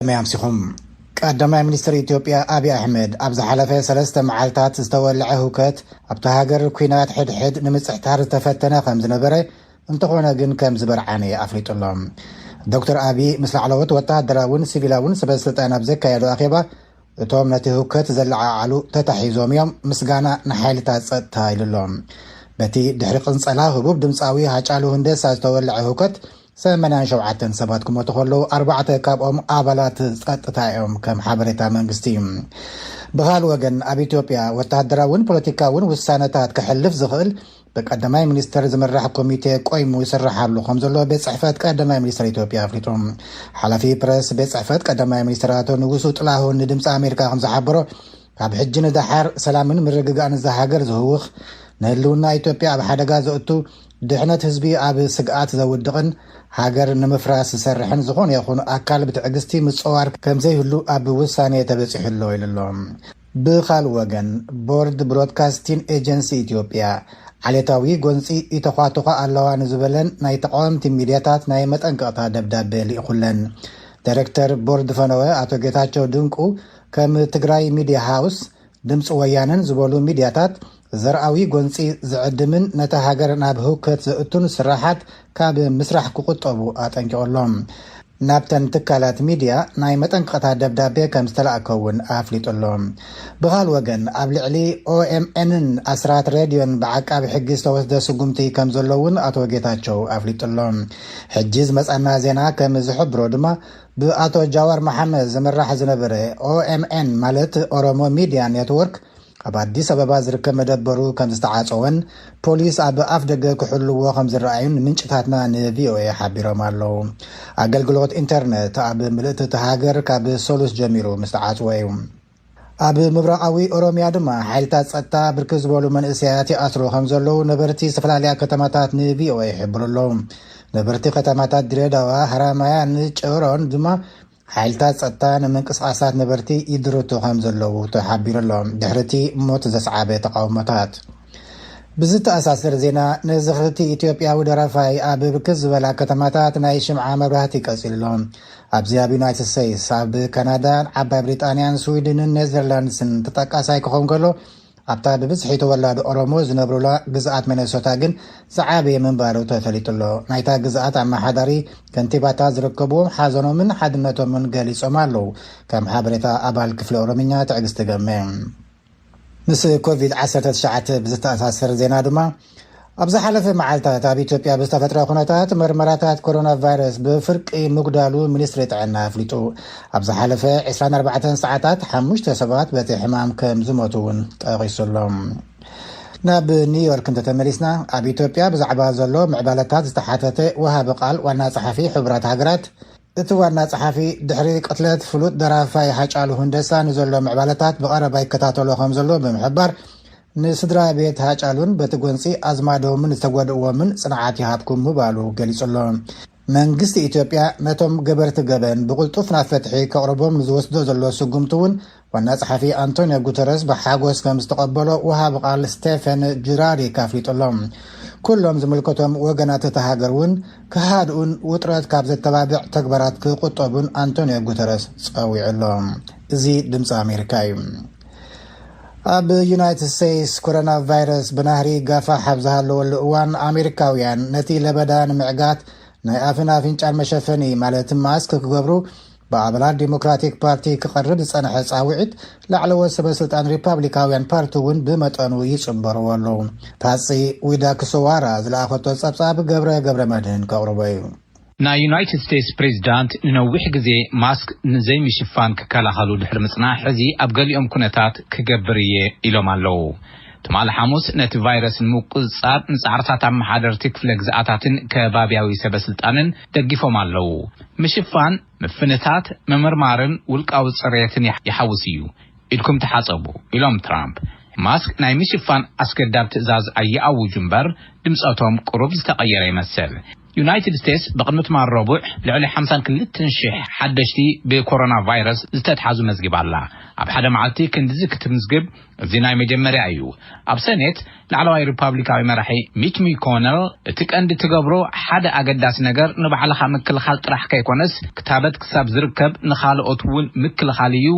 መያምሲኹም። ቀዳማይ ሚኒስትር ኢትዮጵያ ኣብይ ኣሕመድ ኣብ ዝሓለፈ ሰለስተ መዓልታት ዝተወልዐ ህውከት ኣብታ ሃገር ኲናት ሕድሕድ ንምጽሕታር ዝተፈተነ ከም ዝነበረ፣ እንተኾነ ግን ከም ዝበርዓነ ኣፍሊጡ ኣሎ። ዶክተር ኣብይ ምስ ላዕለዎት ወተሃደራውን ሲቪላውን ሰበስልጣን ኣብ ዘካየዶ ኣኼባ፣ እቶም ነቲ ህውከት ዘለዓዓሉ ተታሒዞም እዮም፣ ምስጋና ንሓይልታት ጸጥታ ኢሉ ኣሎ። በቲ ድሕሪ ቅንጸላ ህቡብ ድምጻዊ ሃጫሉ ሁንዴሳ ዝተወልዐ ህውከት ሰማንያን ሸውዓተን ሰባት ክሞቱ ከለዉ፣ ኣርባዕተ ካብኦም ኣባላት ጸጥታ እዮም፣ ከም ሓበሬታ መንግስቲ። ብኻልእ ወገን፣ ኣብ ኢትዮጵያ ወተሃደራውን ፖለቲካውን ውሳነታት ክሕልፍ ዝኽእል ብቀዳማይ ሚኒስተር ዝምራሕ ኮሚቴ ቆይሙ ይስርሓሉ ከም ዘሎ ቤት ጽሕፈት ቀዳማይ ሚኒስተር ኢትዮጵያ ኣፍሊጡ። ሓላፊ ፕረስ ቤት ጽሕፈት ቀዳማይ ሚኒስተር ኣቶ ንጉሱ ጥላሁን ንድምፂ ኣሜሪካ ከም ዝሓበሮ፣ ካብ ሕጂ ንደሓር ሰላምን ምርግጋእን እዛ ሃገር ዝህውኽ፣ ንህልውና ኢትዮጵያ ኣብ ሓደጋ ዘእቱ፣ ድሕነት ህዝቢ ኣብ ስግኣት ዘውድቕን ሃገር ንምፍራስ ዝሰርሕን ዝኾነ ይኹን ኣካል ብትዕግስቲ ምጽዋር ከም ዘይህሉ ኣብ ውሳኔ ተበጺሑ ኣሎ ኢሉ ኣሎ። ብኻልእ ወገን፣ ቦርድ ብሮድካስቲን ኤጀንሲ ኢትዮጵያ ዓሌታዊ ጎንፂ ይተዃትዃ ኣለዋ ንዝበለን ናይ ተቃወምቲ ሚድያታት ናይ መጠንቀቕታ ደብዳቤ ልኢኹለን። ዳይሬክተር ቦርድ ፈነወ ኣቶ ጌታቸው ድንቁ፣ ከም ትግራይ ሚድያ ሃውስ፣ ድምፂ ወያነን ዝበሉ ሚድያታት ዘርኣዊ ጎንፂ ዝዕድምን ነታ ሃገር ናብ ህውከት ዘእቱን ስራሓት ካብ ምስራሕ ክቁጠቡ ኣጠንቂቑሎም። ናብተን ትካላት ሚድያ ናይ መጠንቀቕታ ደብዳቤ ከም ዝተላእከ እውን ኣፍሊጡ ኣሎ። ብኻል ወገን፣ ኣብ ልዕሊ ኦኤምኤንን ኣስራት ሬድዮን ብዓቃቢ ሕጊ ዝተወስደ ስጉምቲ ከም ዘሎ እውን ኣቶ ጌታቸው ኣፍሊጡ ኣሎ። ሕጂ ዝመጻና ዜና ከም ዝሕብሮ ድማ፣ ብኣቶ ጃዋር መሓመድ ዝምራሕ ዝነበረ ኦኤምኤን፣ ማለት ኦሮሞ ሚድያ ኔትወርክ፣ ኣብ ኣዲስ ኣበባ ዝርከብ መደበሩ ከም ዝተዓጸወን ፖሊስ ኣብ ኣፍ ደገ ክሕልዎ ከም ዝረኣዩን ምንጭታትና ንቪኦኤ ሓቢሮም ኣለዉ። ኣገልግሎት ኢንተርነት ኣብ ምልእቲ እታ ሃገር ካብ ሰሉስ ጀሚሩ ምስ ተዓጽወ እዩ። ኣብ ምብራቓዊ ኦሮምያ ድማ ሓይልታት ጸጥታ ብርክት ዝበሉ መንእሰያት ይኣስሩ ከም ዘለዉ ነበርቲ ዝተፈላለያ ከተማታት ንቪኦኤ ይሕብሩ ኣለዉ። ነበርቲ ከተማታት ድሬዳዋ፣ ሃራማያን ጭሮን ድማ ሓይልታት ጸጥታ ንምንቅስቓሳት ነበርቲ ይድርቱ ከም ዘለዉ ተሓቢሩ ኣሎ። ድሕሪ እቲ ሞት ዘስዓበ ተቃውሞታት። ብዝተኣሳሰር ዜና፣ ንዝኽርቲ ኢትዮጵያዊ ደራፋይ ኣብ ብርክት ዝበላ ከተማታት ናይ ሽምዓ መብራህቲ ቀጺሉ ኣሎ። ኣብዚ ኣብ ዩናይትድ ስቴትስ፣ ኣብ ካናዳ፣ ዓባይ ብሪጣንያን ስዊድንን ኔዘርላንድስን ተጠቃሳይ ክኸውን ከሎ፣ ኣብታ ብብዝሒ ተወላዲ ኦሮሞ ዝነብሩላ ግዝኣት ሚነሶታ ግን ዝዓበየ ምንባሩ ተፈሊጡ ኣሎ። ናይታ ግዝኣት ኣመሓዳሪ ከንቲባታት ዝርከብዎም ሓዘኖምን ሓድነቶምን ገሊጾም ኣለዉ። ከም ሓበሬታ ኣባል ክፍሊ ኦሮምኛ ትዕግስቲ ገመ። ምስ ኮቪድ ዓሰርተ ትሽዓተ ብዝተኣሳሰር ዜና ድማ፣ ኣብ ዝሓለፈ መዓልታት ኣብ ኢትዮጵያ ብዝተፈጥረ ኩነታት መርመራታት ኮሮና ቫይረስ ብፍርቂ ምጉዳሉ ሚኒስትሪ ጥዕና ኣፍሊጡ። ኣብ ዝሓለፈ ዕስራን ኣርባዕተን ሰዓታት ሓሙሽተ ሰባት በቲ ሕማም ከም ዝሞቱ እውን ጠቒሱ ኣሎ። ናብ ኒውዮርክ እንተተመሊስና፣ ኣብ ኢትዮጵያ ብዛዕባ ዘሎ ምዕባለታት ዝተሓተተ ወሃቢ ቃል ዋና ጸሓፊ ሕቡራት ሃገራት፣ እቲ ዋና ጸሓፊ፣ ድሕሪ ቅትለት ፍሉጥ ደራፋይ ሃጫሉ ሁንደሳ ንዘሎ ምዕባለታት ብቐረባ ይከታተሎ ከም ዘሎ ብምሕባር፣ ንስድራ ቤት ሃጫሉን በቲ ጎንጺ ኣዝማዶምን ዝተጎድእዎምን ጽንዓት ይሃብኩም ምባሉ ገሊጹ ኣሎ። መንግስቲ ኢትዮጵያ ነቶም ገበርቲ ገበን ብቕልጡፍ ናብ ፍትሒ ከቕርቦም ንዝወስዶ ዘሎ ስጉምቲ እውን ዋና ጸሓፊ ኣንቶኒዮ ጉተረስ ብሓጎስ ከም ዝተቐበሎ ወሃቢ ቃል ስቴፈን ጁራሪክ ኣፍሊጡ ኣሎ። ኩሎም ዝምልከቶም ወገናት እታ ሃገር እውን ክሃድኡን ውጥረት ካብ ዘተባብዕ ተግባራት ክቁጠቡን ኣንቶኒዮ ጉተረስ ጸዊዑ ኣሎ። እዚ ድምፂ ኣሜሪካ እዩ። ኣብ ዩናይትድ ስቴትስ፣ ኮሮና ቫይረስ ብናህሪ ጋፋሕ ኣብ ዝሃለወሉ እዋን፣ ኣሜሪካውያን ነቲ ለበዳ ንምዕጋት ናይ ኣፍን ኣፍንጫን መሸፈኒ፣ ማለት ማስክ፣ ክገብሩ ብኣባላት ዲሞክራቲክ ፓርቲ ክቐርብ ዝጸንሐ ጻውዒት፣ ላዕለዎት ሰበ ስልጣን ሪፓብሊካውያን ፓርቲ እውን ብመጠኑ ይጽንበርዎ ኣለዉ። ፓትሲ ዊዳክስዋራ ዝለኣኸቶ ጸብጻብ ገብረ ገብረ መድህን ከቕርቦ እዩ። ናይ ዩናይትድ ስቴትስ ፕሬዚዳንት ንነዊሕ ግዜ ማስክ ንዘይምሽፋን ክከላኸሉ ድሕሪ ምጽናሕ፣ ሕዚ ኣብ ገሊኦም ኩነታት ክገብር እየ ኢሎም ኣለዉ። ትማሊ ሓሙስ ነቲ ቫይረስ ንምቁጽጻር ንጻዕርታት ኣመሓደርቲ ክፍለ ግዝኣታትን ከባብያዊ ሰበ ስልጣንን ደጊፎም ኣለዉ። ምሽፋን፣ ምፍንታት፣ ምምርማርን ውልቃዊ ጽሬትን ይሓ- ይሓውስ እዩ። ኢድኩም ተሓጸቡ ኢሎም ትራምፕ። ማስክ ናይ ምሽፋን ኣስገዳድ ትእዛዝ ኣይኣውጁ እምበር፣ ድምጸቶም ቁሩብ ዝተቐየረ ይመስል። ዩናይትድ ስቴትስ ብቕድሚ ትማል ረቡዕ ልዕሊ ሓምሳን ክልተን ሽሕ ሓደሽቲ ብኮሮና ቫይረስ ዝተትሓዙ መዝጊባ ኣላ። ኣብ ሓደ መዓልቲ ክንድዚ ክትምዝግብ እዚ ናይ መጀመርያ እዩ። ኣብ ሰኔት ላዕለዋይ ሪፓብሊካዊ መራሒ ሚች ሚኮነል፣ እቲ ቀንዲ ትገብሮ ሓደ ኣገዳሲ ነገር ንባዕልኻ ምክልኻል ጥራሕ ከይኮነስ፣ ክታበት ክሳብ ዝርከብ ንኻልኦት እውን ምክልኻል እዩ።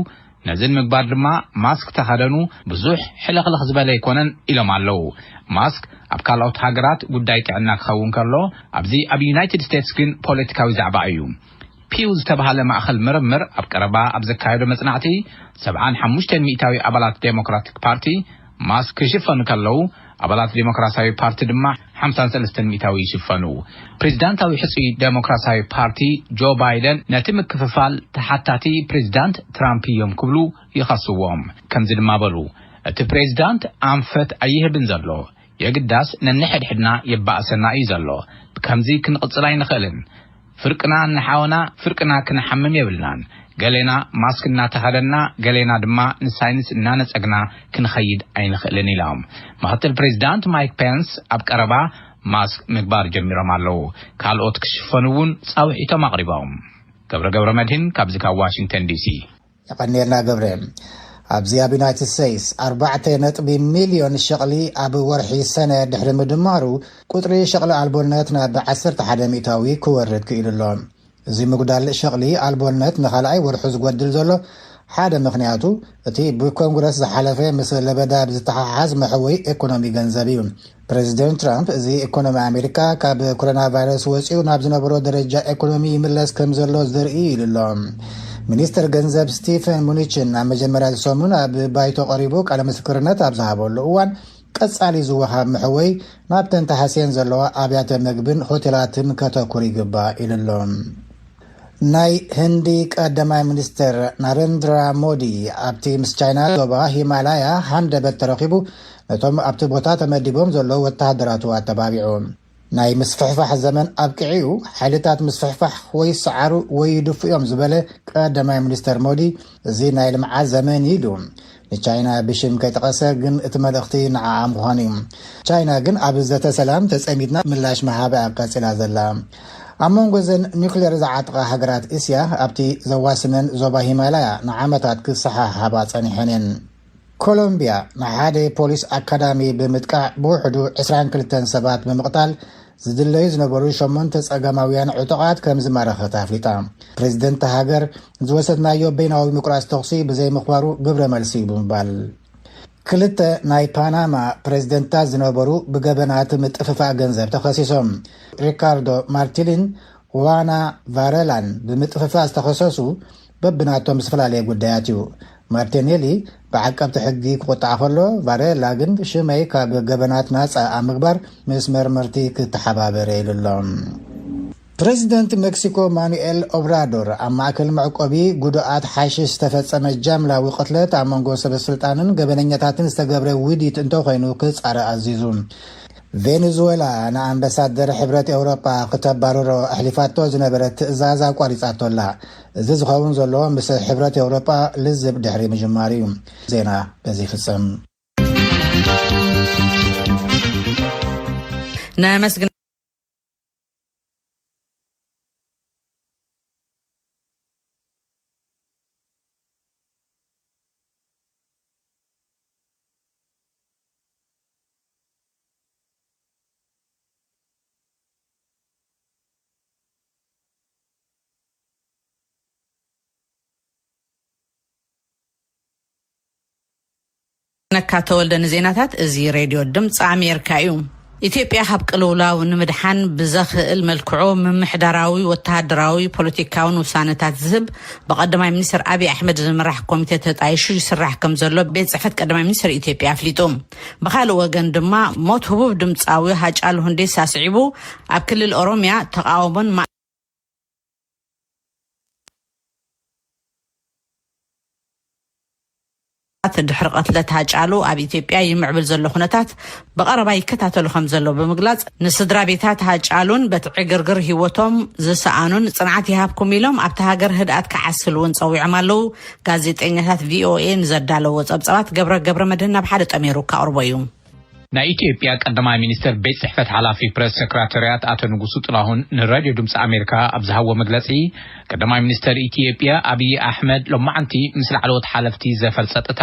ነዚ ንምግባር ድማ ማስክ ተኸደኑ፣ ብዙሕ ሕልኽልኽ ዝበለ ኣይኮነን ኢሎም ኣለዉ። ማስክ ኣብ ካልኦት ሃገራት ጉዳይ ጥዕና ክኸውን ከሎ፣ ኣብዚ ኣብ ዩናይትድ ስቴትስ ግን ፖለቲካዊ ዛዕባ እዩ። ፒው ዝተባህለ ማእኸል ምርምር ኣብ ቀረባ ኣብ ዘካየዶ መጽናዕቲ፣ ሰብዓን ሓሙሽተን ሚእታዊ ኣባላት ዴሞክራቲክ ፓርቲ ማስክ ክሽፈኑ ከለዉ፣ ኣባላት ዴሞክራሲያዊ ፓርቲ ድማ ሓምሳን ሰለስተን ሚእታዊ ይሽፈኑ። ፕሬዚዳንታዊ ሕጹይ ዴሞክራሲያዊ ፓርቲ ጆ ባይደን ነቲ ምክፍፋል ተሓታቲ ፕሬዚዳንት ትራምፕ እዮም ክብሉ ይኸስዎም። ከምዚ ድማ በሉ፣ እቲ ፕሬዚዳንት ኣንፈት ኣይህብን ዘሎ፣ የግዳስ ነንሕድሕድና የባእሰና እዩ ዘሎ። ብከምዚ ክንቕጽል ኣይንኽእልን። ፍርቅና ንሓውና ፍርቅና ክንሓምም የብልናን። ገሌና ማስክ እናተኸደና፣ ገሌና ድማ ንሳይንስ እናነጸግና ክንኸይድ ኣይንኽእልን ኢሎም። ምኽትል ፕሬዚዳንት ማይክ ፔንስ ኣብ ቀረባ ማስክ ምግባር ጀሚሮም ኣለዉ። ካልኦት ክሽፈኑ እውን ጻውዒቶም ኣቕሪቦም። ገብረ ገብረ መድህን ካብዚ ካብ ዋሽንግተን ዲሲ። የቐንየልና ገብረ። ኣብዚ ኣብ ዩናይትድ ስቴትስ ኣርባዕተ ነጥቢ ሚልዮን ሸቕሊ ኣብ ወርሒ ሰነ ድሕሪ ምድማሩ፣ ቁጽሪ ሸቕሊ ኣልቦነት ናብ ዓሰርተ ሓደ ሚእታዊ ክወርድ ክኢሉ ኣሎ። እዚ ምጉዳል ሸቕሊ ኣልቦነት ንኻልኣይ ወርሑ ዝጎድል ዘሎ ሓደ ምኽንያቱ፣ እቲ ብኮንግረስ ዝሓለፈ ምስ ለበዳ ብዝተሓሓዝ መሕወይ ኤኮኖሚ ገንዘብ እዩ። ፕሬዚደንት ትራምፕ፣ እዚ ኤኮኖሚ ኣሜሪካ ካብ ኮሮና ቫይረስ ወጺኡ ናብ ዝነበሮ ደረጃ ኤኮኖሚ ይምለስ ከም ዘሎ ዘርኢ ኢሉ ኣሎ። ሚኒስተር ገንዘብ ስቲፈን ሙኒችን ኣብ መጀመርያ ሰሙን ኣብ ባይቶ ቀሪቡ ቃለ ምስክርነት ኣብ ዝሃበሉ እዋን፣ ቀጻሊ ዝወሃብ መሕወይ ናብተን ተሃስየን ዘለዋ ኣብያተ ምግብን ሆቴላትን ከተኩር ይግባእ ኢሉ ኣሎ። ናይ ህንዲ ቀዳማይ ሚኒስትር ናረንድራ ሞዲ ኣብቲ ምስ ቻይና ዞባ ሂማላያ ሃንደበት ተረኺቡ ነቶም ኣብቲ ቦታ ተመዲቦም ዘለዉ ወተሃደራቱ ኣተባቢዑ። ናይ ምስፍሕፋሕ ዘመን ኣብቂዑ፣ ሓይልታት ምስፍሕፋሕ ወይ ይሰዓሩ ወይ ይድፉ እዮም ዝበለ ቀዳማይ ሚኒስተር ሞዲ፣ እዚ ናይ ልምዓት ዘመን ኢሉ። ንቻይና ብሽም ከይጠቐሰ ግን እቲ መልእኽቲ ንዓኣ ምዃኑ እዩ። ቻይና ግን ኣብ ዘተ ሰላም ተጸሚድና ምላሽ ምሃባ ቀጺላ ዘላ። ኣብ መንጎ እዘን ኒውክሌር ዝዓጥቓ ሃገራት እስያ ኣብቲ ዘዋስነን ዞባ ሂማላያ ንዓመታት ክሰሓሓባ ጸኒሐን እየን። ኮሎምቢያ ንሓደ ፖሊስ ኣካዳሚ ብምጥቃዕ ብውሕዱ ዕስራን ክልተን ሰባት ብምቕታል ዝድለዩ ዝነበሩ ሸሞንተ ጸጋማውያን ዕጡቓት ከም ዝማረኸት ኣፍሊጣ። ፕሬዚደንት ሃገር ዝወሰድናዮ በይናዊ ምቁራጽ ተኹሲ ብዘይምኽባሩ ግብረ መልሲ እዩ ብምባል። ክልተ ናይ ፓናማ ፕሬዚደንታት ዝነበሩ ብገበናት ምጥፍፋእ ገንዘብ ተኸሲሶም። ሪካርዶ ማርቲሊን ዋና ቫረላን ብምጥፍፋእ ዝተኸሰሱ በብናቶም ዝተፈላለየ ጉዳያት እዩ። ማርቲኔሊ ብዓቀብቲ ሕጊ ክቑጣዕ ከሎ፣ ቫሬላ ግን ሽመይ ካብ ገበናት ናጻ ኣብ ምግባር ምስ መርመርቲ ክተሓባበር ኢሉ ኣሎ። ፕሬዚደንት ሜክሲኮ ማኑኤል ኦብራዶር ኣብ ማእከል መዕቆቢ ጉዱኣት ሓሽሽ ዝተፈጸመ ጃምላዊ ቅትለት ኣብ መንጎ ሰበ ስልጣንን ገበነኛታትን ዝተገብረ ውዲት እንተኾይኑ ክጻረ ኣዚዙ። ቬኔዙዌላ ንኣምባሳደር ሕብረት ኤውሮጳ ክተባርሮ ኣሕሊፋቶ ዝነበረት ትእዛዝ ኣቋሪጻቶ ኣላ። እዚ ዝኸውን ዘሎ ምስ ሕብረት ኤውሮጳ ልዝብ ድሕሪ ምጅማሩ እዩ። ዜና በዚ ይፍጸም። ነመስግን። ነካ ተወልደ ንዜናታት። እዚ ሬድዮ ድምፂ ኣሜሪካ እዩ። ኢትዮጵያ ካብ ቅልውላው ንምድሓን ብዘኽእል መልክዑ ምምሕዳራዊ፣ ወተሃደራዊ፣ ፖለቲካውን ውሳነታት ዝህብ ብቀዳማይ ሚኒስትር ኣብይ ኣሕመድ ዝምራሕ ኮሚቴ ተጣይሹ ይስራሕ ከም ዘሎ ቤት ጽሕፈት ቀዳማይ ሚኒስትር ኢትዮጵያ ኣፍሊጡ። ብኻልእ ወገን ድማ ሞት ህቡብ ድምፃዊ ሃጫሉ ሁንዴሳ ስዒቡ ኣብ ክልል ኦሮሚያ ተቃውሞን ማ- ድሕሪ ቀትለት ሃጫሉ ኣብ ኢትዮጵያ ይምዕብል ዘሎ ኩነታት ብቐረባ ይከታተሉ ከም ዘለዉ ብምግላጽ፣ ንስድራ ቤታት ሃጫሉን በቲ ዕግርግር ህይወቶም ዝሰኣኑን ጽንዓት ይሃብኩም ኢሎም ኣብቲ ሃገር ህድኣት ክዓስል እውን ጸዊዖም ኣለዉ። ጋዜጠኛታት ቪኦኤ ንዘዳለዎ ጸብጻባት ገብረ ገብረ መድህን ናብ ሓደ ጠሚሩ ከቕርቦ እዩ። ናይ ኢትዮጵያ ቀዳማይ ሚኒስትር ቤት ጽሕፈት ሓላፊ ፕሬስ ሴክራታርያት ኣቶ ንጉሱ ጥላሁን ንራድዮ ድምፂ ኣሜሪካ ኣብ ዝሃቦ መግለፂ፣ ቀዳማይ ሚኒስትር ኢትዮጵያ ኣብይ ኣሕመድ ሎማዓንቲ ምስ ላዕለዎት ሓለፍቲ ዘፈር ጸጥታ፣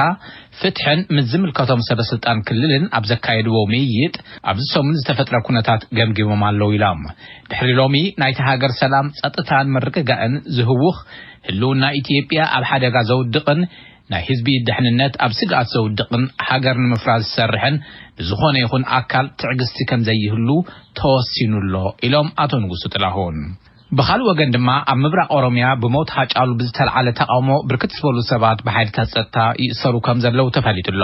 ፍትሕን ምስ ዝምልከቶም ሰበ ስልጣን ክልልን ኣብ ዘካየድዎ ምይይጥ፣ ኣብዚ ሰሙን ዝተፈጥረ ኩነታት ገምጊሞም ኣለዉ ኢሎም። ድሕሪ ሎሚ ናይታ ሃገር ሰላም፣ ጸጥታን ምርግጋእን ዝህውኽ፣ ህልውና ኢትዮጵያ ኣብ ሓደጋ ዘውድቕን ናይ ህዝቢ ድሕንነት ኣብ ስግኣት ዘውድቕን ሃገር ንምፍራስ ዝሰርሕን ንዝኾነ ይኹን ኣካል ትዕግስቲ ከም ዘይህሉ ተወሲኑ ኣሎ ኢሎም ኣቶ ንጉሱ ጥላሁን። ብኻልእ ወገን ድማ ኣብ ምብራቕ ኦሮምያ ብሞት ሃጫሉ ብዝተልዓለ ተቓውሞ ብርክት ዝበሉ ሰባት ብሓይልታት ጸጥታ ይእሰሩ ከም ዘለዉ ተፈሊጡ ኣሎ።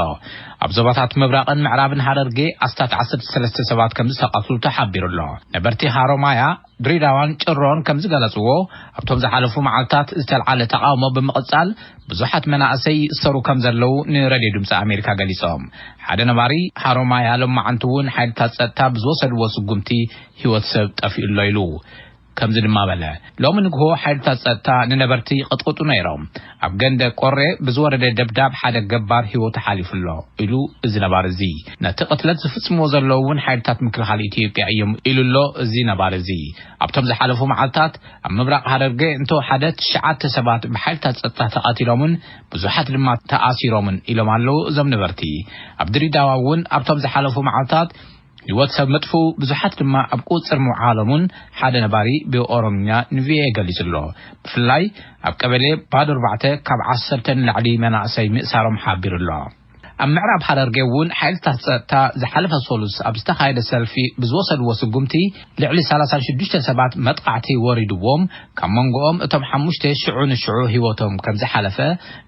ኣብ ዞባታት ምብራቕን ምዕራብን ሃረርጌ ኣስታት ዓሰርተ ሰለስተ ሰባት ከም ዝተቐትሉ ተሓቢሩ ኣሎ። ነበርቲ ሃሮማያ፣ ድሬዳዋን ጭሮን ከም ዝገለጽዎ፣ ኣብቶም ዝሓለፉ መዓልታት ዝተልዓለ ተቓውሞ ብምቕጻል ብዙሓት መናእሰይ ይእሰሩ ከም ዘለዉ ንረድዮ ድምፂ ኣሜሪካ ገሊጾም። ሓደ ነባሪ ሃሮማያ ሎማዓንቲ እውን ሓይልታት ጸጥታ ብዝወሰድዎ ስጉምቲ ህይወት ሰብ ጠፊኡ ኣሎ ኢሉ። ከምዚ ድማ በለ፣ ሎሚ ንግሆ ሓይልታት ጸጥታ ንነበርቲ ይቕጥቅጡ ነይሮም። ኣብ ገንደ ቆሬ ብዝወረደ ደብዳብ ሓደ ገባር ህይወቱ ሓሊፉ ኣሎ ኢሉ እዚ ነባሪ እዚ። ነቲ ቅትለት ዝፍጽምዎ ዘለዉ እውን ሓይልታት ምክልኻል ኢትዮጵያ እዮም ኢሉ ኣሎ እዚ ነባሪ እዚ። ኣብቶም ዝሓለፉ መዓልታት ኣብ ምብራቕ ሃረርጌ እንተወሓደ ትሽዓተ ሰባት ብሓይልታት ጸጥታ ተቐቲሎምን ብዙሓት ድማ ተኣሲሮምን ኢሎም ኣለዉ እዞም ነበርቲ። ኣብ ድሬዳዋ እውን ኣብቶም ዝሓለፉ መዓልታት ህይወት ሰብ ምጥፍኡ፣ ብዙሓት ድማ ኣብ ቁጽር ምውዓሎምን ሓደ ነባሪ ብኦሮምኛ ንቪኦኤ ገሊጹ ኣሎ። ብፍላይ ኣብ ቀበሌ ባዶ ኣርባዕተ ካብ ዓሰርተ ንላዕሊ መናእሰይ ምእሳሮም ሓቢሩ ኣሎ። ኣብ ምዕራብ ሃረርጌ እውን ሓይልታት ጸጥታ ዝሓለፈ ሰሉስ ኣብ ዝተኻየደ ሰልፊ ብዝወሰድዎ ስጉምቲ ልዕሊ ሰላሳ ሽዱሽተ ሰባት መጥቃዕቲ ወሪድዎም፣ ካብ መንጎኦም እቶም ሓሙሽተ ሽዑ ንሽዑ ህይወቶም ከም ዝሓለፈ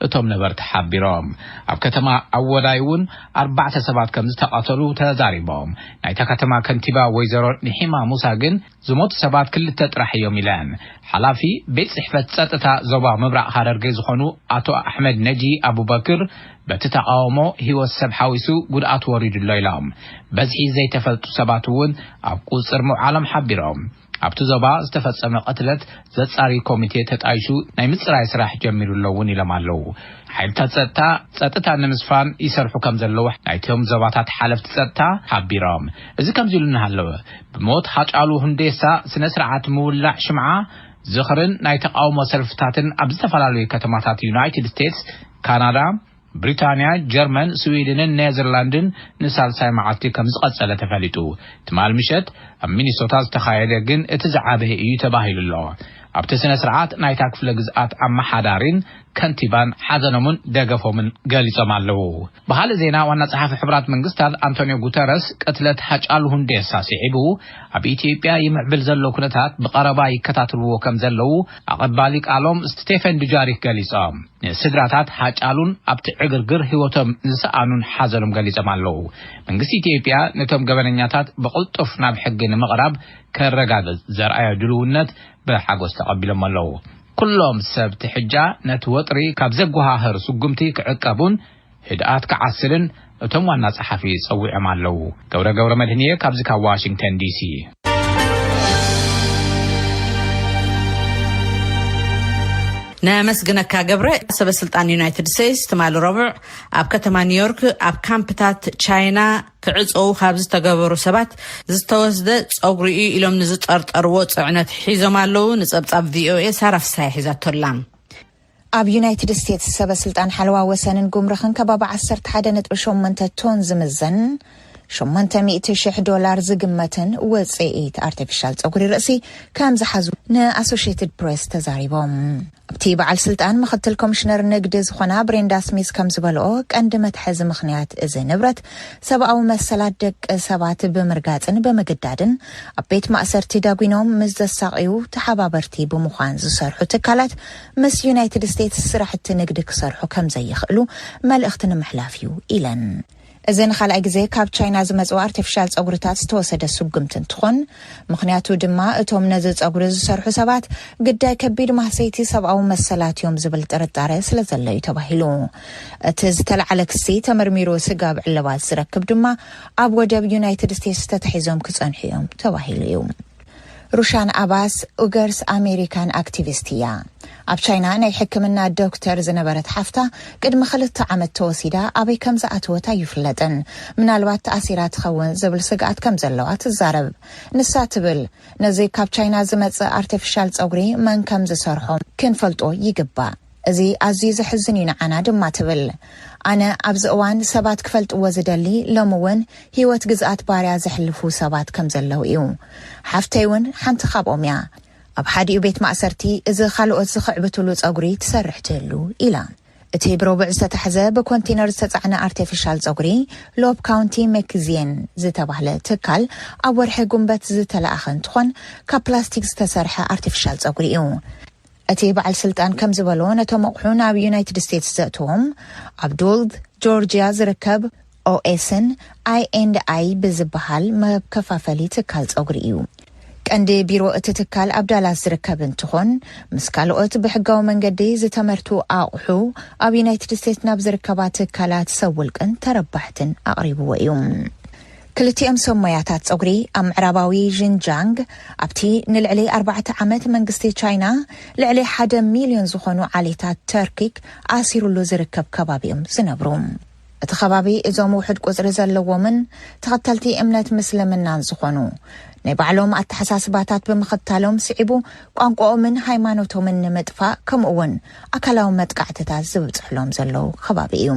እቶም ነበርቲ ሓቢሮም። ኣብ ከተማ ኣወዳይ እውን ኣርባዕተ ሰባት ከም ዝተቐተሉ ተዛሪቦም። ናይታ ከተማ ከንቲባ ወይዘሮ ንሒማ ሙሳ ግን ዝሞቱ ሰባት ክልተ ጥራሕ እዮም ኢለን። ሓላፊ ቤት ጽሕፈት ጸጥታ ዞባ ምብራቕ ሃረርጌ ዝኾኑ ኣቶ ኣሕመድ ነጂ ኣቡበክር፣ በቲ ተቓውሞ ህይወት ሰብ ሓዊሱ ጉድኣት ወሪዱ ኣሎ ኢሎም። በዝሒ ዘይተፈልጡ ሰባት እውን ኣብ ቁጽር ምውዓሎም ሓቢሮም። ኣብቲ ዞባ ዝተፈጸመ ቅትለት ዘጻሪ ኮሚቴ ተጣይሹ ናይ ምጽራይ ስራሕ ጀሚሩ ኣሎ እውን ኢሎም ኣለዉ። ሓይልታት ጸጥታ፣ ጸጥታ ንምስፋን ይሰርሑ ከም ዘለዉ ናይቶም ዞባታት ሓለፍቲ ጸጥታ ሓቢሮም። እዚ ከምዚ ኢሉ እናሃለወ፣ ብሞት ሃጫሉ ሁንዴሳ ስነ ስርዓት ምውላዕ ሽምዓ፣ ዝኽርን ናይ ተቃውሞ ሰልፍታትን ኣብ ዝተፈላለዩ ከተማታት ዩናይትድ ስቴትስ፣ ካናዳ፣ ብሪታንያ፣ ጀርመን፣ ስዊድንን ኔዘርላንድን ንሳልሳይ መዓልቲ ከም ዝቐጸለ ተፈሊጡ። ትማል ምሸት ኣብ ሚኒሶታ ዝተኻየደ ግን እቲ ዝዓበየ እዩ ተባሂሉ ኣሎ። ኣብቲ ስነ ስርዓት ናይታ ክፍለ ግዝኣት ኣመሓዳሪን ከንቲባን ሓዘኖምን ደገፎምን ገሊጾም ኣለዉ። ብኻልእ ዜና፣ ዋና ጸሓፊ ሕቡራት መንግስታት ኣንቶኒዮ ጉተረስ ቅትለት ሃጫሉ ሁንዴሳ ስዒቡ ኣብ ኢትዮጵያ ይምዕብል ዘሎ ኩነታት ብቐረባ ይከታተልዎ ከም ዘለዉ ኣቐባሊ ቃሎም ስቴፈን ዱጃሪክ ገሊጾም። ንስድራታት ሃጫሉን ኣብቲ ዕግርግር ህይወቶም ዝሰኣኑን ሓዘኖም ገሊጾም ኣለዉ። መንግስቲ ኢትዮጵያ ነቶም ገበነኛታት ብቕልጡፍ ናብ ሕጊ ንምቕራብ ከረጋግጽ ዘርኣዮ ድልውነት ብሓጎስ ተቐቢሎም ኣለዉ። ኩሎም ሰብ ትሕጃ ነቲ ወጥሪ ካብ ዘጓሃህር ስጉምቲ ክዕቀቡን ህድኣት ክዓስልን እቶም ዋና ጸሓፊ ጸዊዖም ኣለዉ። ገብረ ገብረ መድህንየ ካብዚ ካብ ዋሽንግተን ዲሲ። ነመስግነካ ገብረ። ሰበ ስልጣን ዩናይትድ ስቴትስ ትማሊ ረቡዕ ኣብ ከተማ ኒውዮርክ ኣብ ካምፕታት ቻይና ክዕፀዉ ካብ ዝተገበሩ ሰባት ዝተወስደ ፀጉሪ እዩ ኢሎም ንዝጠርጠርዎ ፅዕነት ሒዞም ኣለዉ። ንፀብፃብ ቪኦኤ ሳራ ፍሳሐ ሒዛቶ ኣላ። ኣብ ዩናይትድ ስቴትስ ሰበ ስልጣን ሓለዋ ወሰንን ጉምሩኽን ከባቢ ዓሰርተ ሓደ ነጥቢ ሸሞንተ ቶን ዝምዘን ሸሞንተ ሚእቲ ሽሕ ዶላር ዝግመትን ውፅኢት ኣርቲፊሻል ፀጉሪ ርእሲ ከም ዝሓዙ ንኣሶሽየትድ ፕሬስ ተዛሪቦም። ኣብቲ በዓል ስልጣን ምኽትል ኮሚሽነር ንግዲ ዝኾና ብሬንዳ ስሚዝ ከም ዝበልኦ፣ ቀንዲ መትሐዚ ምኽንያት እዚ ንብረት ሰብኣዊ መሰላት ደቂ ሰባት ብምርጋፅን ብምግዳድን ኣብ ቤት ማእሰርቲ ዳጒኖም ምስ ዘሳቕዩ ተሓባበርቲ ብምዃን ዝሰርሑ ትካላት ምስ ዩናይትድ ስቴትስ ስራሕቲ ንግዲ ክሰርሑ ከም ዘይኽእሉ መልእኽቲ ንምሕላፍ እዩ ኢለን። እዚ ንኻልኣይ ግዜ ካብ ቻይና ዝመጽኡ ኣርቲፊሻል ጸጉርታት ዝተወሰደ ስጉምቲ እንትኾን፣ ምኽንያቱ ድማ እቶም ነዚ ጸጉሪ ዝሰርሑ ሰባት ግዳይ ከቢድ ማህሰይቲ ሰብኣዊ መሰላት እዮም ዝብል ጥርጣረ ስለ ዘሎ እዩ ተባሂሉ። እቲ ዝተለዓለ ክሲ ተመርሚሩ ስጋብ ዕልባት ዝረክብ ድማ ኣብ ወደብ ዩናይትድ ስቴትስ ተታሒዞም ክጸንሑ እዮም ተባሂሉ እዩ። ሩሻን ኣባስ ኡገርስ ኣሜሪካን ኣክቲቪስት እያ። ኣብ ቻይና ናይ ሕክምና ዶክተር ዝነበረት ሓፍታ፣ ቅድሚ ክልተ ዓመት ተወሲዳ ኣበይ ከም ዝኣተወት ኣይፍለጥን። ምናልባት ተኣሲራ ትኸውን ዝብል ስግኣት ከም ዘለዋ ትዛረብ። ንሳ ትብል፣ ነዚ ካብ ቻይና ዝመጽእ ኣርቲፊሻል ጸጉሪ መን ከም ዝሰርሖ ክንፈልጦ ይግባእ። እዚ ኣዝዩ ዘሕዝን እዩ ንዓና ድማ ትብል። ኣነ ኣብዚ እዋን ሰባት ክፈልጥዎ ዝደሊ፣ ሎሚ እውን ህይወት ግዝኣት ባርያ ዘሕልፉ ሰባት ከም ዘለዉ እዩ። ሓፍተይ እውን ሓንቲ ካብኦም እያ። ኣብ ሓዲኡ ቤት ማእሰርቲ እዚ ካልኦት ዝኽዕብትሉ ጸጉሪ ትሰርሕ ትህሉ ኢላ። እቲ ብረቡዕ ዝተታሕዘ ብኮንቴነር ዝተጻዕነ ኣርቲፊሻል ጸጉሪ፣ ሎብ ካውንቲ ሜክዚየን ዝተባህለ ትካል ኣብ ወርሒ ጉንበት ዝተለኣኸ እንትኾን፣ ካብ ፕላስቲክ ዝተሰርሐ ኣርቲፊሻል ጸጉሪ እዩ። እቲ በዓል ስልጣን ከም ዝበሎ፣ ነቶም ኣቑሑ ናብ ዩናይትድ ስቴትስ ዘእትዎም ኣብ ዱልድ ጆርጂያ ዝርከብ ኦኤስን ኣይ ኤንድ ኣይ ብዝበሃል መከፋፈሊ ትካል ጸጉሪ እዩ። ቀንዲ ቢሮ እቲ ትካል ኣብ ዳላስ ዝርከብ እንትኾን፣ ምስ ካልኦት ብሕጋዊ መንገዲ ዝተመርቱ ኣቑሑ ኣብ ዩናይትድ ስቴትስ ናብ ዝርከባ ትካላት ሰብ ውልቅን ተረባሕትን ኣቕሪብዎ እዩ። ክልቲኦም ሰብ ሞያታት ጸጉሪ ኣብ ምዕራባዊ ዥንጃንግ፣ ኣብቲ ንልዕሊ ኣርባዕተ ዓመት መንግስቲ ቻይና ልዕሊ ሓደ ሚልዮን ዝኾኑ ዓሌታት ተርኪክ ኣሲሩሉ ዝርከብ ከባቢ እዮም ዝነብሩ። እቲ ከባቢ እዞም ውሑድ ቁጽሪ ዘለዎምን ተኸተልቲ እምነት ምስልምናን ዝኾኑ ናይ ባዕሎም ኣተሓሳስባታት ብምኽታሎም ስዒቡ፣ ቋንቋኦምን ሃይማኖቶምን ንምጥፋእ፣ ከምኡ እውን ኣካላዊ መጥቃዕትታት ዝብጽሕሎም ዘለዉ ከባቢ እዩ።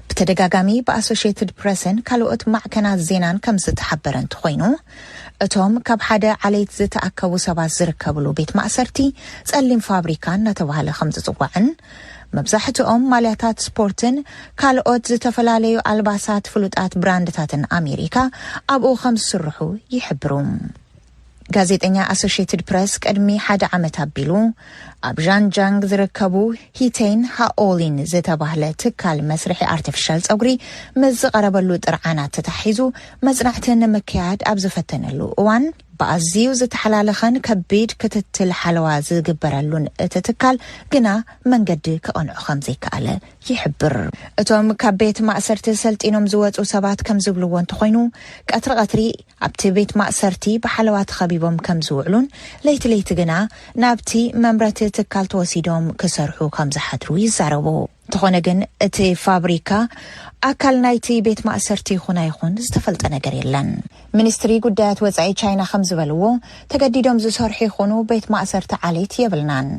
ብተደጋጋሚ ብኣሶሽየትድ ፕረስን ካልኦት ማዕከናት ዜናን ከም ዝተሓበረ እንተኾይኑ፣ እቶም ካብ ሓደ ዓሌት ዝተኣከቡ ሰባት ዝርከብሉ ቤት ማእሰርቲ ጸሊም ፋብሪካ እናተባህለ ከም ዝጽዋዕን፣ መብዛሕትኦም ማልያታት ስፖርትን ካልኦት ዝተፈላለዩ ኣልባሳት ፍሉጣት ብራንድታትን ኣሜሪካ ኣብኡ ከም ዝስርሑ ይሕብሩ። ጋዜጠኛ ኣሶሽየትድ ፕረስ ቅድሚ ሓደ ዓመት ኣቢሉ ኣብ ዣንጃንግ ዝርከቡ ሂቴን ሃኦሊን ዝተባህለ ትካል መስርሒ ኣርቲፊሻል ጸጉሪ ምስ ዝቐረበሉ ጥርዓናት ተታሒዙ መጽናዕቲ ንምክያድ ኣብ ዝፈተነሉ እዋን፣ ብኣዝዩ ዝተሓላለኸን ከቢድ ክትትል ሓለዋ ዝግበረሉን እቲ ትካል ግና መንገዲ ክቐንዖ ከም ዘይከኣለ ይሕብር። እቶም ካብ ቤት ማእሰርቲ ሰልጢኖም ዝወጹ ሰባት ከም ዝብልዎ እንተኾይኑ፣ ቀትሪ ቀትሪ ኣብቲ ቤት ማእሰርቲ ብሓለዋ ተኸቢቦም ከም ዝውዕሉን፣ ለይቲ ለይቲ ግና ናብቲ መምረቲ ትካል ተወሲዶም ክሰርሑ ከም ዝሓድሩ ይዛረቡ። እንተኾነ ግን፣ እቲ ፋብሪካ ኣካል ናይቲ ቤት ማእሰርቲ ይኹን ኣይኹን ዝተፈልጠ ነገር የለን። ሚኒስትሪ ጉዳያት ወጻኢ ቻይና ከም ዝበልዎ፣ ተገዲዶም ዝሰርሑ ይኹኑ ቤት ማእሰርቲ ዓሌት የብልናን።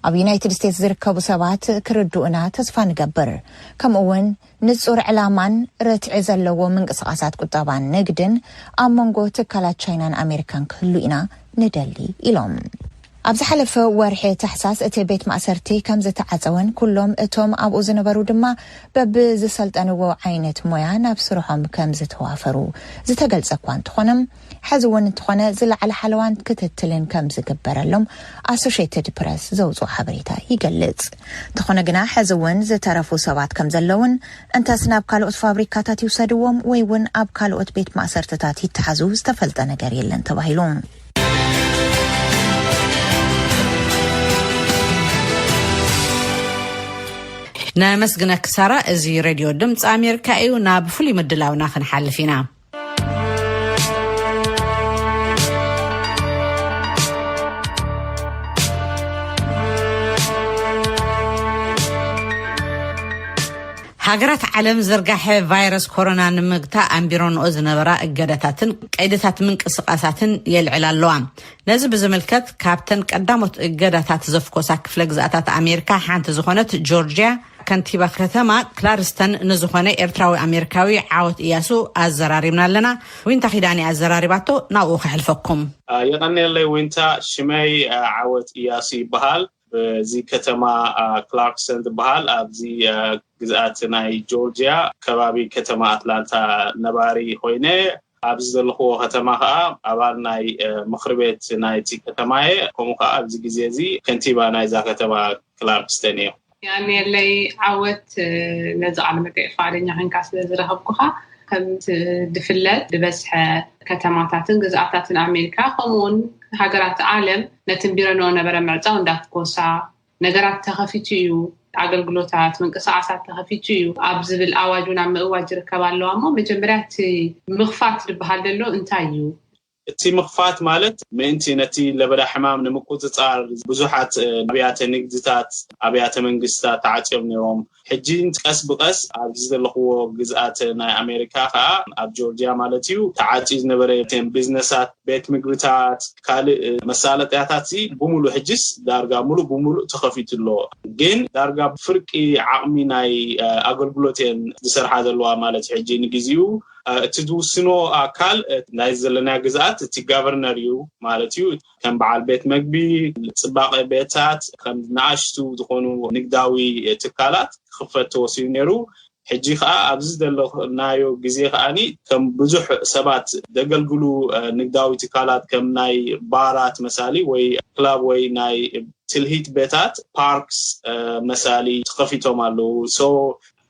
ኣብ ዩናይትድ ስቴትስ ዝርከቡ ሰባት ክርድኡና ተስፋ ንገብር። ከምኡ እውን ንጹር ዕላማን ርትዒ ዘለዎ ምንቅስቓሳት ቁጠባን ንግድን ኣብ መንጎ ትካላት ቻይናን ኣሜሪካን ክህሉ ኢና ንደሊ ኢሎም። ኣብ ዝሓለፈ ወርሒ ታሕሳስ እቲ ቤት ማእሰርቲ ከም ዝተዓጸወን ኩሎም እቶም ኣብኡ ዝነበሩ ድማ በብዝሰልጠንዎ ዓይነት ሞያ ናብ ስርሖም ከም ዝተዋፈሩ ዝተገልጸ እኳ እንተኾነ፣ ሕዚ እውን እንተኾነ ዝለዓለ ሓለዋን ክትትልን ከም ዝግበረሎም ኣሶሽየትድ ፕረስ ዘውፅኦ ሓበሬታ ይገልጽ። እንተኾነ ግና፣ ሕዚ እውን ዝተረፉ ሰባት ከም ዘለውን፣ እንተስ ናብ ካልኦት ፋብሪካታት ይውሰድዎም ወይ እውን ኣብ ካልኦት ቤት ማእሰርትታት ይተሓዙ ዝተፈልጠ ነገር የለን ተባሂሉ። ነመስግነኪ ሳራ። እዚ ሬድዮ ድምፂ ኣሜሪካ እዩ። ናብ ፍሉይ ምድላውና ክንሓልፍ ኢና። ሃገራት ዓለም ዝርጋሐ ቫይረስ ኮሮና ንምግታእ ኣንቢረንኦ ዝነበራ እገዳታትን ቀይድታት ምንቅስቓሳትን የልዕላ ኣለዋ። ነዚ ብዝምልከት፣ ካብተን ቀዳሞት እገዳታት ዘፍኮሳ ክፍለ ግዝኣታት ኣሜሪካ ሓንቲ ዝኾነት ጆርጅያ፣ ከንቲባ ከተማ ክላርስተን ንዝኾነ ኤርትራዊ ኣሜሪካዊ ዓወት እያሱ ኣዘራሪብና ኣለና። ዊንታ ኪዳኒ ኣዘራሪባቶ፣ ናብኡ ከሕልፈኩም። አ፣ የቐንየለይ ዊንታ። ሽመይ፣ አ፣ ዓወት እያሱ ይበሃል። በዚ ከተማ፣ አ፣ ክላርክስተን ዝበሃል ኣብዚ፣ አ፣ ግዝኣት ናይ ጆርጅያ ከባቢ ከተማ ኣትላንታ ነባሪ ኮይነ፣ ኣብዚ ዘለኽዎ ከተማ ኸዓ ኣባል ናይ፣ አ፣ ምኽሪ ቤት ናይቲ ከተማ እየ። ከምኡ ኸዓ ኣብዚ ግዜ እዚ ከንቲባ ናይዛ ከተማ ክላርክስተን እየ። ያኔለይ ዓወት፣ እ፣ ነዚ ቃለ መጠይቕ ፍቓደኛ ኮይንካ ስለ ዝረኸብኩኻ። ከም ዝፍለጥ፣ ዝበዝሐ ከተማታትን ግዝኣታትን ኣሜሪካ፣ ከምኡውን ሃገራት ዓለም፣ ነቲ ኣንቢረንኦ ነበረ ምዕጻው እንዳፍኮሳ፣ ነገራት ተኸፊቱ እዩ፣ ኣገልግሎታት፣ ምንቅስቓሳት ተኸፊቱ እዩ ኣብ ዝብል ኣዋጅ እውን ኣብ ምእዋጅ ይርከባ ኣለዋ። እሞ መጀመርያ እቲ ምኽፋት ዝበሃል ዘሎ እንታይ እዩ? እቲ ምኽፋት ማለት ምእንቲ ነቲ ለበዳ ሕማም ንምቁፅፃር ብዙሓት ኣብያተ ንግድታት፣ ኣብያተ መንግስታት ተዓፅዮም ነይሮም። ሕጂ ቀስ ብቀስ ኣብዚ ዘለኽዎ ግዝኣት ናይ ኣሜሪካ ከዓ ኣብ ጆርጂያ ማለት እዩ ተዓፅዩ ዝነበረ ቢዝነሳት፣ ቤት ምግብታት፣ ካልእ መሳለጥያታት ሲ ብሙሉእ ሕጅስ ዳርጋ ሙሉእ ብሙሉእ ተኸፊቱ ኣሎ። ግን ዳርጋ ፍርቂ ዓቕሚ ናይ ኣገልግሎት እየን ዝሰርሓ ዘለዋ ማለት ሕጂ ንግዚኡ እቲ ዝውስኖ ኣካል ናይ ዘለና ግዝኣት እቲ ጋቨርነር እዩ ማለት እዩ። ከም በዓል ቤት መግቢ፣ ፅባቐ ቤታት፣ ከም ንኣሽቱ ዝኾኑ ንግዳዊ ትካላት ክኽፈት ተወሲኑ ነይሩ። ሕጂ ከዓ ኣብዚ ዘለናዮ ግዜ ከዓኒ ከም ብዙሕ ሰባት ዘገልግሉ ንግዳዊ ትካላት ከም ናይ ባራት መሳሊ ወይ ክላብ ወይ ናይ ትልሂት ቤታት ፓርክስ መሳሊ ተኸፊቶም ኣለዉ።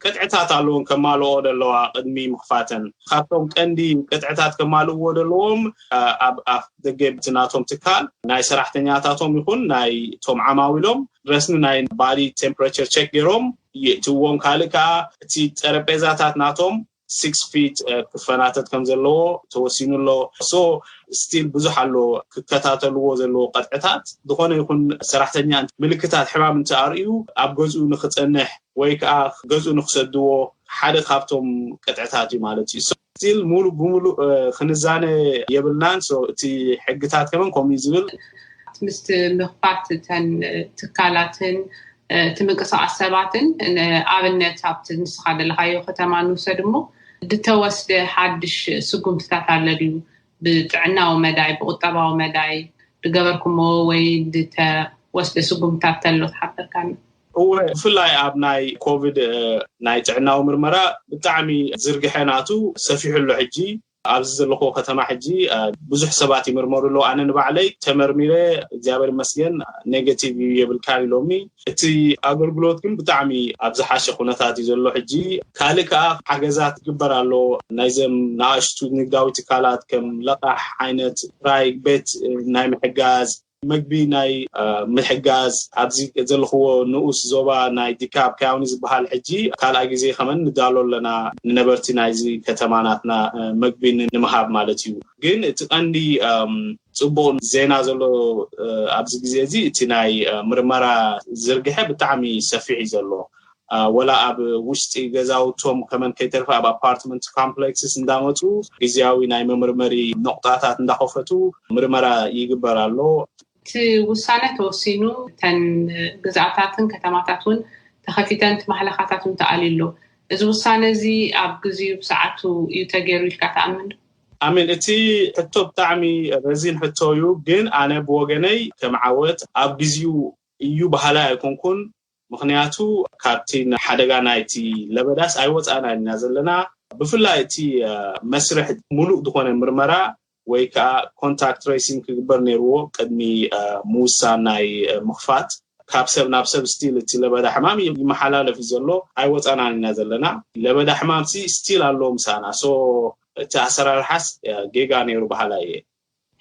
ቅጥዕታት ኣለዎም ከማልኦ ዘለዋ ቅድሚ ምኽፋተን። ካብቶም ቀንዲ ቅጥዕታት ከማልእዎ ዘለዎም ኣብ ኣፍ ደገ ናቶም ትካል ናይ ሰራሕተኛታቶም ይኹን ናይ ቶም ዓማዊሎም ረስኒ ናይ ባዲ ቴምፕሬቸር ቸክ ገይሮም የእትዎም። ካልእ ከዓ እቲ ጠረጴዛታት ናቶም ሲክስ ፊት ክፈናተት ከም ዘለዎ ተወሲኑ ኣሎ። ሶ ስቲል ብዙሕ ኣሎ ክከታተልዎ ዘለዎ ቅጥዕታት። ዝኾነ ይኹን ሰራሕተኛ ምልክታት ሕማም እንተኣርእዩ ኣብ ገዝኡ ንክፀንሕ ወይ ከዓ ገዝኡ ንክሰድዎ ሓደ ካብቶም ቅጥዕታት እዩ ማለት እዩ። ስቲል ሙሉ ብሙሉእ ክንዛነ የብልናን። እቲ ሕግታት ከመን ከምኡ ዝብል ምስቲ ምኽፋት እተን ትካላትን እቲ ምንቅስቃስ ሰባትን ኣብነት ኣብቲ ንስኻ ዘለካዮ ከተማ ንውሰድ እሞ ዝተወስደ ሓድሽ ስጉምትታት ኣሎ ድዩ? ብጥዕናዊ መዳይ ብቁጠባዊ መዳይ ዝገበርኩሞ ወይ ዝተወስደ ስጉምትታት ተሎ ትሓበርካኒ? እወ፣ ብፍላይ ኣብ ናይ ኮቪድ ናይ ጥዕናዊ ምርመራ ብጣዕሚ ዝርግሐ ናቱ ሰፊሑ ኣሎ። ሕጂ ኣብዚ ዘለኹዎ ከተማ ሕጂ ብዙሕ ሰባት ይምርመሩ ኣለዉ። ኣነ ንባዕለይ ተመርሚረ እግዚኣብሔር ይመስገን ኔጋቲቭ እዩ የብልካን ኢሎምኒ። እቲ ኣገልግሎት ግን ብጣዕሚ ኣብ ዝሓሸ ኩነታት እዩ ዘሎ። ሕጂ ካልእ ከዓ ሓገዛት ይግበር ኣሎ። ናይዘም ንኣሽቱ ንግዳዊ ትካላት ከም ለቃሕ ዓይነት ራይ ቤት ናይ ምሕጋዝ መግቢ ናይ ምሕጋዝ ኣብዚ ዘለኽዎ ንኡስ ዞባ ናይ ዲካብ ካውኒ ዝበሃል ሕጂ ካልኣይ ግዜ ከመን ንዳሎ ኣለና ንነበርቲ ናይዚ ከተማ ናትና መግቢ ንምሃብ ማለት እዩ። ግን እቲ ቀንዲ ፅቡቅ ዜና ዘሎ ኣብዚ ግዜ እዚ እቲ ናይ ምርመራ ዝርግሐ ብጣዕሚ ሰፊሕ እዩ ዘሎ። ወላ ኣብ ውሽጢ ገዛውቶም ከመን ከይተርፈ ኣብ ኣፓርትመንት ኮምፕሌክስስ እንዳመፁ ግዜያዊ ናይ መመርመሪ ነቁጣታት እንዳኸፈቱ ምርመራ ይግበር ኣሎ። እቲ ውሳነ ተወሲኑ እተን ግዝኣታትን ከተማታት እውን ተኸፊተን እቲ ማሕለኻታት እውን ተኣልዩ ኣሎ። እዚ ውሳነ እዚ ኣብ ግዜኡ ብሰዓቱ እዩ ተገይሩ ኢልካ ትኣምን ዶ? ኣሜን። እቲ ሕቶ ብጣዕሚ ረዚን ሕቶ እዩ፣ ግን ኣነ ብወገነይ ከም ዓወት ኣብ ግዜኡ እዩ በሃላይ ኣይኮንኩን። ምኽንያቱ ካብቲ ሓደጋ ናይቲ ለበዳስ ኣይወፃእናን ኢና ዘለና። ብፍላይ እቲ መስርሕ ሙሉእ ዝኾነ ምርመራ ወይ ከዓ ኮንታክት ትሬሲንግ ክግበር ነይርዎ ቅድሚ ምውሳን ናይ ምኽፋት። ካብ ሰብ ናብ ሰብ ስቲል እቲ ለበዳ ሕማም ይመሓላለፍ እዩ ዘሎ። ኣይወፃእናን ኢና ዘለና። ለበዳ ሕማም ሲ ስቲል ኣለዎ ምሳና። ሶ እቲ ኣሰራርሓስ ጌጋ ነይሩ በሃላይ እየ።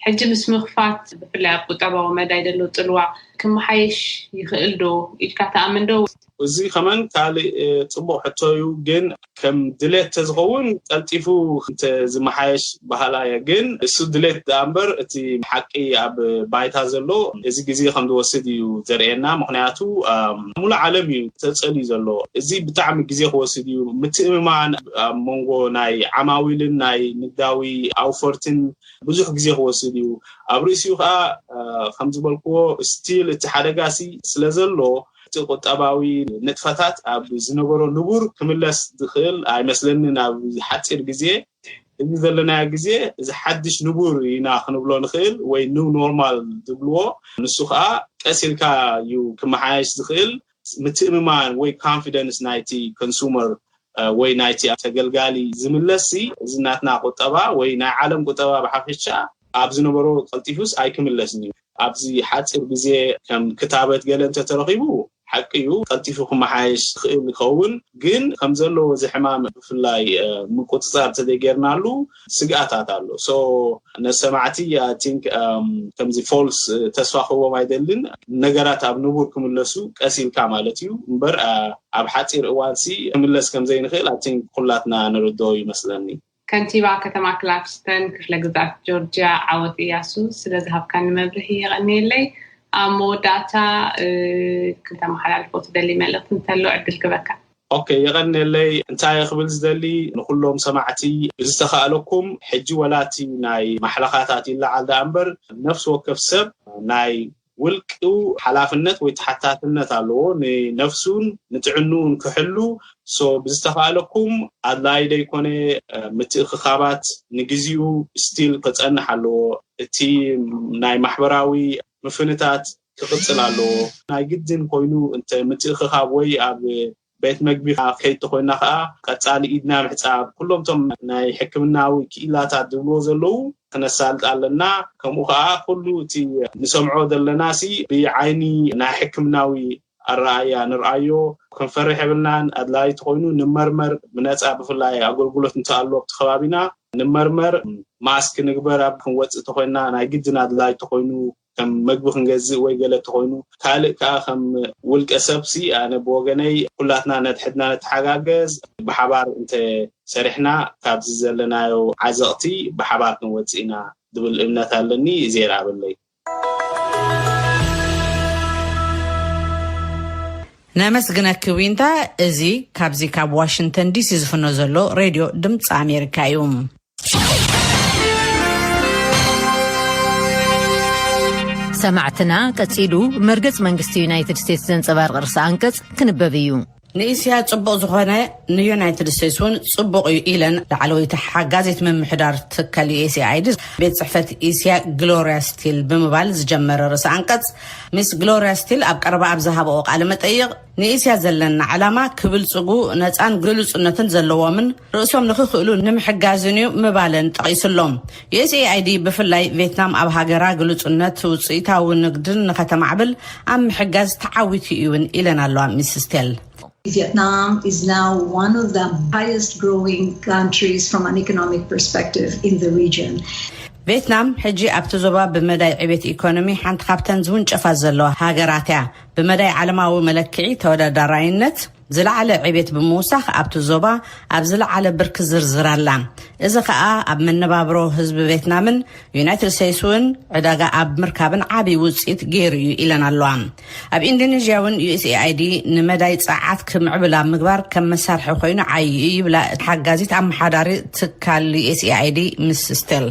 ሕጂ ምስ ምኽፋት ብፍላይ ኣብ ቁጠባዊ መዳይ ዘሎ ፅልዋ ክመሓየሽ ይኽእል ዶ ኢልካ ትኣምን ዶ? እዚ ከመን ካልእ ፅቡቅ ሕቶ እዩ፣ ግን ከም ድሌት ተዝኸውን ቀልጢፉ እንተዝመሓየሽ በሃላይ እየ። ግን እሱ ድሌት ደኣ እምበር እቲ ሓቂ ኣብ ባይታ ዘሎ እዚ ግዜ ከም ዝወስድ እዩ ዘርእየና። ምኽንያቱ ሙሉእ ዓለም እዩ ተፀልዩ ዘሎ። እዚ ብጣዕሚ ግዜ ክወስድ እዩ። ምትእምማን ኣብ መንጎ ናይ ዓማዊልን ናይ ንግዳዊ ኣውፈርትን ብዙሕ ግዜ ክወስድ እዩ። ኣብ ርእሲኡ ከዓ ከም ዝበልክዎ ስቲል እቲ ሓደጋ ሲ ስለ ዘሎ እቲ ቁጠባዊ ንጥፈታት ኣብ ዝነበሮ ንቡር ክምለስ ዝኽእል ኣይመስለንን ኣብ ሓፂር ግዜ። እዚ ዘለናዮ ግዜ እዚ ሓድሽ ንቡር ኢና ክንብሎ ንኽእል ወይ ኒው ኖርማል ዝብልዎ፣ ንሱ ከዓ ቀስ ኢልካ እዩ ክመሓየሽ ዝኽእል። ምትእምማን ወይ ኮንፊደንስ ናይቲ ኮንሱመር ወይ ናይቲ ተገልጋሊ ዝምለስ እዚ ናትና ቁጠባ ወይ ናይ ዓለም ቁጠባ ብሓፈሻ ኣብ ዝነበሮ ቀልጢፉስ ኣይክምለስን እዩ። ኣብዚ ሓፂር ግዜ ከም ክታበት ገለ እንተተረኺቡ ሓቂ እዩ ቀልጢፉ ክመሓየሽ ክእል ይኸውን። ግን ከም ዘለዎ እዚ ሕማም ብፍላይ ምቁፅፃር ተዘይጌርናሉ ስግኣታት ኣሎ። ሶ ነሰማዕቲ ቲንክ ከምዚ ፎልስ ተስፋ ክህቦም ኣይደልን። ነገራት ኣብ ንቡር ክምለሱ ቀስ ኢልካ ማለት እዩ እምበር ኣብ ሓፂር እዋን ሲ ክምለስ ከምዘይንኽእል ኣቲንክ ኩላትና ንርድኦ ይመስለኒ። ከንቲባ ከተማ ክላክስተን ክፍለ ግዛት ጆርጅያ ዓወት እያሱ ስለ ዝሃብካኒ መብርሂ የቐንየለይ። ኣብ መወዳእታ ክተመሓላልፎ ትደሊ መልእኽቲ እንተሎ ዕድል ክበካ። ኦኬ፣ የቐንየለይ። እንታይ ክብል ዝደሊ፣ ንኩሎም ሰማዕቲ ብዝተኻእለኩም ሕጂ ወላቲ ናይ ማሕለኻታት ይለዓል ደኣ እምበር፣ ነፍሲ ወከፍ ሰብ ናይ ውልቅኡ ሓላፍነት ወይ ተሓታትነት ኣለዎ፣ ንነፍሱን ንጥዕንኡን ክሕሉ። ሶ ብዝተኻእለኩም ኣድላይ ደይኮነ ምትእኽኻባት ንግዚኡ ስቲል ክጸንሕ ኣለዎ። እቲ ናይ ማሕበራዊ ምፍንታት ክቕጽል ኣለዎ። ናይ ግድን ኮይኑ እንተ ምትእኽኻብ ወይ ኣብ ቤት መግቢ ከይድ ተኮይና ከዓ ቀጻሊ ኢድና ምሕጻብ፣ ኩሎም ቶም ናይ ሕክምናዊ ክኢላታት ዝብልዎ ዘለዉ ክነሳልጥ ኣለና። ከምኡ ከዓ ኩሉ እቲ ንሰምዖ ዘለና ሲ ብዓይኒ ናይ ሕክምናዊ ኣረኣያ ንርኣዮ። ክንፈርሕ የብልናን። ኣድላይ ተኮይኑ ንመርመር ብነፃ። ብፍላይ ኣገልግሎት እንተኣሉ ኣብቲ ከባቢና ንመርመር፣ ማስክ ንግበር። ኣብ ክንወፅእ ተኮይና ናይ ግድን ኣድላይ ተኮይኑ ከም መግቢ ክንገዝእ ወይ ገለ ተኮይኑ፣ ካልእ ከዓ ከም ውልቀ ሰብሲ ኣነ ብወገነይ ኩላትና ነድሕድና ነተሓጋገዝ። ብሓባር እንተ ሰሪሕና ካብዚ ዘለናዮ ዓዘቕቲ ብሓባር ክንወፅእ ኢና ዝብል እምነት ኣለኒ። እዜ ይርኣበለይ። ነመስግነኪ ዊንታ። እዚ ካብዚ ካብ ዋሽንግተን ዲሲ ዝፍኖ ዘሎ ሬድዮ ድምፂ ኣሜሪካ እዩ። ሰማዕትና፣ ቀጺሉ መርገጽ መንግስቲ ዩናይትድ ስቴትስ ዘንጸባርቕ ርእሰ ኣንቀጽ ክንበብ እዩ። ንእስያ ጽቡቕ ዝኾነ ንዩናይትድ ስቴትስ እውን ጽቡቕ እዩ ኢለን ላዕለወይቲ ሓጋዚት ምምሕዳር ትካል ዩ ኤስ ኤ ኣይ ዲ ቤት ጽሕፈት እስያ ግሎሪያ ስቲል ብምባል ዝጀመረ ርእሰ ኣንቀጽ፣ ሚስ ግሎሪያ ስቲል ኣብ ቀረባ ኣብ ዝሃበኦ ቃለ መጠይቕ፣ ንእስያ ዘለና ዕላማ ክብልጽጉ ነጻን ግሉጽነትን ዘለዎምን ርእሶም ንኽኽእሉ ንምሕጋዝን እዩ ምባለን ጠቒሱሎም። ዩ ኤስ ኤ ኣይ ዲ ብፍላይ ቬትናም ኣብ ሃገራ ግሉጽነት ውጽኢታዊ ንግድን ንኸተማዕብል ኣብ ምሕጋዝ ተዓዊቱ እዩን ኢለን ኣለዋ ሚስ ስቴል። Vietnam is now one of the highest growing countries from an economic perspective in the region. ቬትናም ሕጂ ኣብቲ ዞባ ብመዳይ ዕቤት ኢኮኖሚ ሓንቲ ካብተን ዝውንጨፋ ዘለዋ ሃገራት እያ። ብመዳይ ዓለማዊ መለክዒ ተወዳዳራይነት ዝለዓለ ዕቤት ብምውሳኽ ኣብቲ ዞባ ኣብ ዝለዓለ ብርኪ ዝርዝር ኣላ። እዚ ኸኣ ኣብ መነባብሮ ህዝቢ ቬትናምን ዩናይትድ ስቴትስ እውን ዕዳጋ ኣብ ምርካብን ዓብዪ ውፅኢት ገይሩ እዩ ኢለን ኣለዋ። ኣብ ኢንዶኔዥያ እውን ዩ ኤስ ኤ ኣይ ዲ ንመዳይ ጸዓት ክምዕብል ኣብ ምግባር ከም መሳርሒ ኮይኑ ዓብዪ እዩ ይብላ ሓጋዚት ኣመሓዳሪ ትካል ዩ ኤስ ኤ ኣይ ዲ ሚስ ስቴል።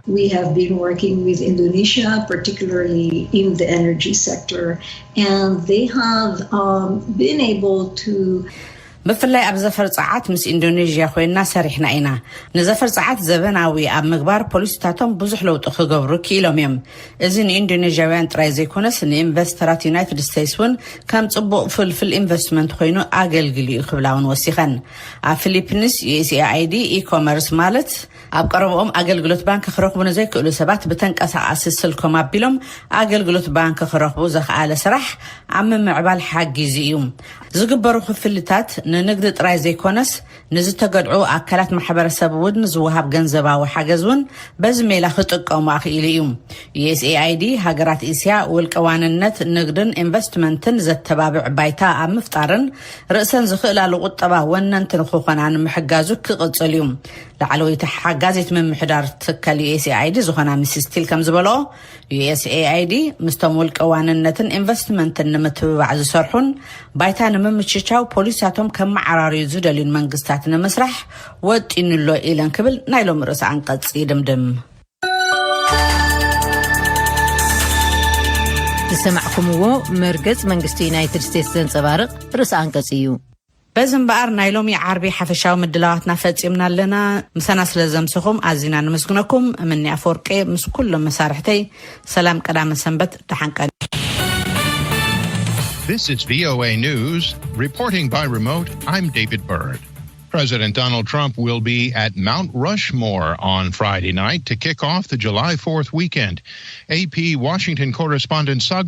We have been working with Indonesia, particularly in the energy sector, and they have um, been able to ብፍላይ ኣብ ዘፈር ጸዓት ምስ ኢንዶኔዥያ ኮይንና ሰሪሕና ኢና። ንዘፈር ጸዓት ዘበናዊ ኣብ ምግባር ፖሊሲታቶም ብዙሕ ለውጢ ክገብሩ ክኢሎም እዮም። እዚ ንኢንዶኔዥያውያን ጥራይ ዘይኮነስ ንኢንቨስተራት ዩናይትድ ስቴትስ እውን ከም ጽቡቕ ፍልፍል ኢንቨስትመንት ኮይኑ ኣገልግል እዩ ክብላ እውን ወሲኸን። ኣብ ፊሊፒንስ ዩ ኤስ ኤ ኣይ ዲ ኢኮመርስ ማለት ኣብ ቀረብኦም ኣገልግሎት ባንክ ክረኽቡ ንዘይክእሉ ሰባት ብተንቀሳቓሲ ስልኮም ኣቢሎም ኣገልግሎት ባንክ ክረኽቡ ዘኽኣለ ስራሕ ኣብ ምምዕባል ሓጊዙ እዩ። ዝግበሩ ክፍልታት ንንግዲ ጥራይ ዘይኮነስ ንዝተገድዑ ኣካላት ማሕበረሰብ እውን ንዝወሃብ ገንዘባዊ ሓገዝ እውን በዚ ሜላ ክጥቀሙ ኣኽኢሉ እዩ። ዩ ኤስ ኤ ኣይ ዲ ሃገራት እስያ ውልቀ ዋንነት ንግድን ኢንቨስትመንትን ዘተባብዕ ባይታ ኣብ ምፍጣርን ርእሰን ዝኽእላሉ ቁጠባ ወነንቲ ንክኾና ንምሕጋዙ ክቕጽል እዩ። ላዕለወይቲ ሓጋዚት ምምሕዳር ትካል ዩ ኤስ ኤ ኣይ ዲ ዝኾና ሚስስ ስቲል ከም ዝበልኦ፣ ዩ ኤስ ኤ ኣይ ዲ ምስቶም ውልቀ ዋንነትን ኢንቨስትመንትን ንምትብባዕ ዝሰርሑን ባይታ ንምምችቻው ፖሊሲታቶም ከመዓራርዩ ዝደልዩን መንግስታት ንምስራሕ ወጢኑ ኣሎ ኢለን ክብል ናይ ሎሚ ርእሰ ኣንቀጽ ይድምድም። ዝሰማዕኩምዎ መርገጽ መንግስቲ ዩናይትድ ስቴትስ ዘንጸባርቕ ርእሰ ኣንቀጽ እዩ። በዚ እምበኣር ናይ ሎሚ ዓርቢ ሓፈሻዊ ምድላዋትና ፈጺምና ኣለና። ምሳና ስለ ዘምሰኹም ኣዚና ንምስግነኩም። እምኒ ኣፈወርቄ ምስ ኩሎም መሳርሕተይ ሰላም ቀዳመ ሰንበት ደሓን ቀን። This is V O A News. Reporting by remote, I'm David Byrd. President Donald Trump will be at Mount Rushmore on Friday night to kick off the July fourth weekend. A P Washington correspondent Sagar